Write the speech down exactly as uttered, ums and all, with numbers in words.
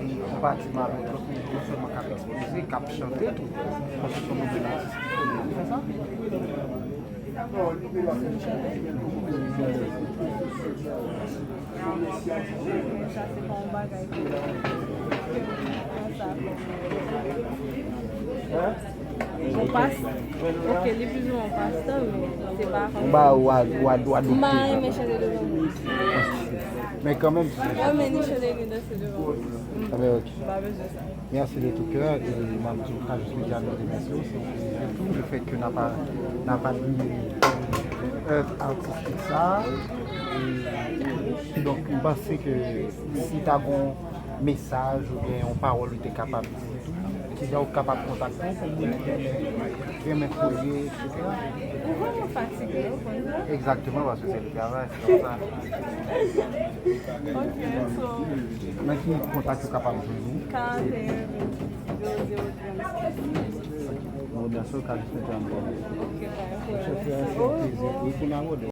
Yon pati malòt, lòt moun non sèlman k ap ekspoze, k ap chante tou. Paske se yon moun atis ki fè sa. Sa se pa yon bagay ke, ke m pran sa kòm yon pas, ok, li plizoumwen yon pastan, men se pa kòm yon bagay ou a, ou a, ou adopte. M pa renmen chante devan moun. Men kanmenm. Mwen renmen ni chante ni danse devan moun. Ah ben, ok. M pa bezwen sa. Merci de tout cœur, e m ap di w, ka jis di a nou remèsye w, se yon plezi pou nou, le fèt ke n ap, n ap admire èv atistik sa a. E, donk, m panse ke si ta gon mesaj oubyen yon pawòl ou te kapab di tou, ki jan ou kapab kontakte w pou moun ki renmen, renmen kolye, et cetera. Ou vrèman fatige, ou konn sa? Egzakteman, paske se le travay, se konsa. Ok, so. Nan ki kontak yo kapab jwenn ou? Karant e en venn sis zewo zewo trannsis. Bon, byen si w ka jis mete an bò. Ok, pa gen pwoblèm. Mèsi. Wi, pou n abòde.